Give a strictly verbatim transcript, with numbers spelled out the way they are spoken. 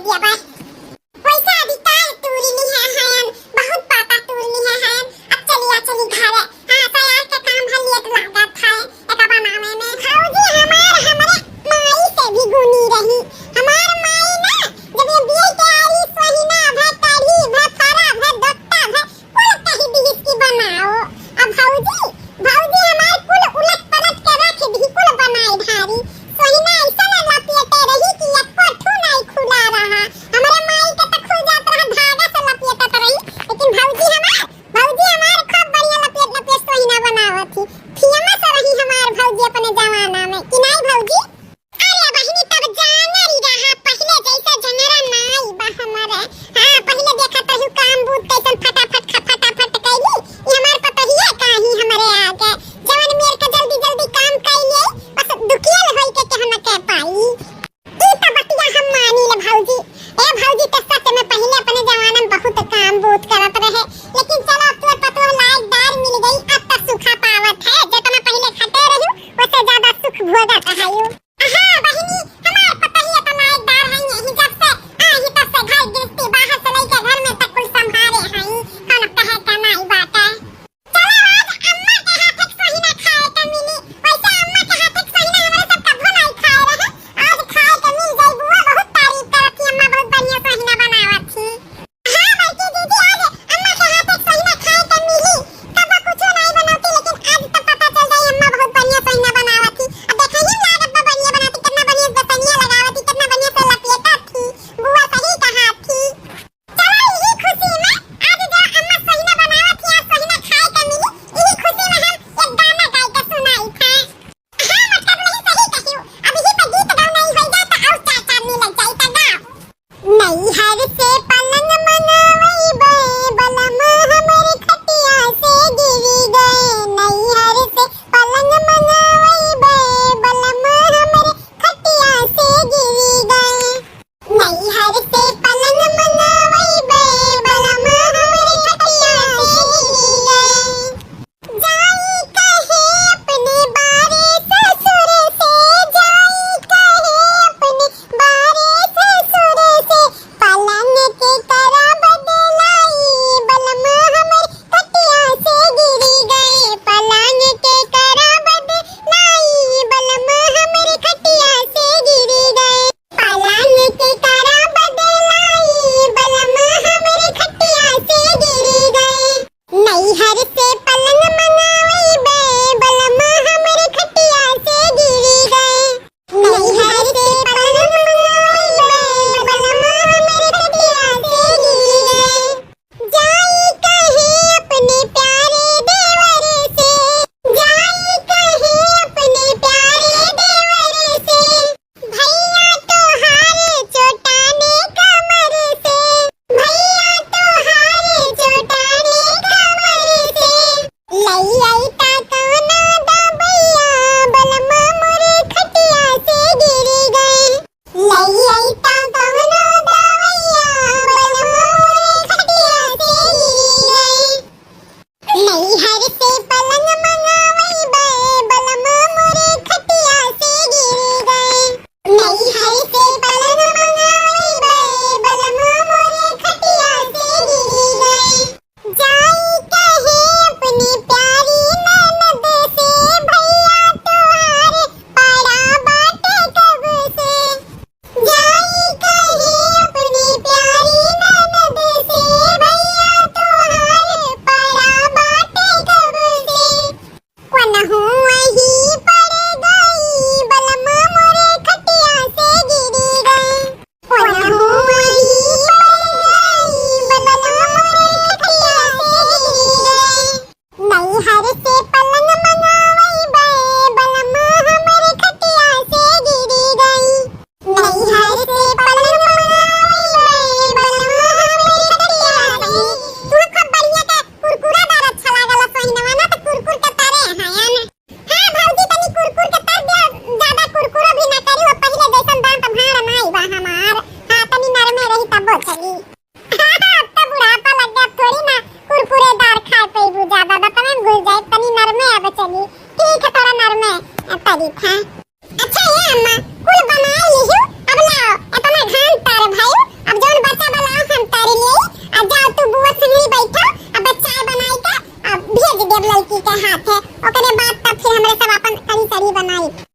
या बस। वैसे अभी काल तूरी ली है हयन, बहुत पाता तूरी ली है हयन। अब चलिया चली घरे। हाँ, सयार के काम है, लेट लागत है एका बनावे में। भौजी हमार हमरे माई से भी गुनी रही। हमार माई ना, जब ये बियाह के आई, सोहिना भर, कढ़ी भर, फरा भर, दोट्टा भर, कुल कही दिहिस कि बनाओ। अब भौजी, भौजी हमार कुल उलट पलट के रख दिही, कुल बनाई भारी। सोहिना ऐसा ना लपेटे रही कि एको ठू नाई खुला रहा। हमरे माई के तो खुल जात रहा, धागा से लपेटत रही, लेकिन भौजी हमार, भौजी हमार खूब बढ़िया लपेट लपेट सोहिना बनावत ही। फेमस रही हमार भौजी अपने जमाना में, कि नाई भौजी? अरे बहिनी, तब जानरी रहा, पहिले जैसा जनरा नाई बा हमरे। हाँ, पहिले देखत रहू काम बूत कैसन फटाफट ख-, फटाफट कैली। ई हमार पतोहिया काही हमरे आगे, जवन मेर के जल्दी जल्दी काम कैले, बस दुखियल होई के केहू न कह पाई। ई त बतिया हम मानी ले भौजी। ए भौजी, त सच में पहिले अपने जमाना में बहुत काम बूत करत रहे, लेकिन चलो अब तोर पतोह लायकदार मिल गई, अब त सुखा पावत है, जितना पहिले खटे रहू, उससे ज्यादा सुख भोगत है। हाँ बहिनी, हमार पतोहिया त लायकदार है, यही जब से, आ, ही तब से घर गृहस्थी, बाहर से लेके घर में तक कुल संभारे हैं, कौन कहे का नाई बाटे। चलो आज अम्मा के हाथ के सोहिना खाए के मिली, वैसे अम्मा के हाथ के सोहिना हमरे सब कभो नाई खाए रहे, आज खाए के मिल जाई। बुआ बहुत तारीफ करत थी, अम्मा बहुत बढ़िया सोहिना बनावत थी। हाँ बड़की दीदी, आज अम्मा के हाथ के सोहिना खाए के मिली। कबो कुछो नाई बनौती, लेकिन आज तो पता चल जाई अम्मा बहुत बढ़िया सोहिना बनावत थी। अब देखइए लागत बा बढ़िया बनाती, कितना बढ़िया बेसनिया लगावत थी, कितना बढ़िया से लपेटत थी। बुआ सही कहा थी। चलो यही खुशी में आज जो अम्मा सोहिना बनावत थी, आज सोहिना खाए के मिली, यही खुशी में हम एक गाना गाई के सुनाई थे। हाँ, मतलब नहीं सही कहियो। अब यही पे गीत गाओ नहीं हो जाए तो और चार चांदनी लग जाए तो गाओ। नैहर से पलंग मंगावई बे बलम हमरे खटिया से गिरी गए। नैहर से पलंग मंगावई बे बलम हमरे खटिया से गिरी गए। नैहर से पलंग मंगावई बे बलम हमरे खटिया से गिरी गए। जाई कहे अपने बारे ससुर से, जाई कहे अपने बारे ससुर से, पलंग लड़की के हाथे, ओकरे बाद तब फिर हमरे सब अपन कढ़ी चढ़ी बनाई।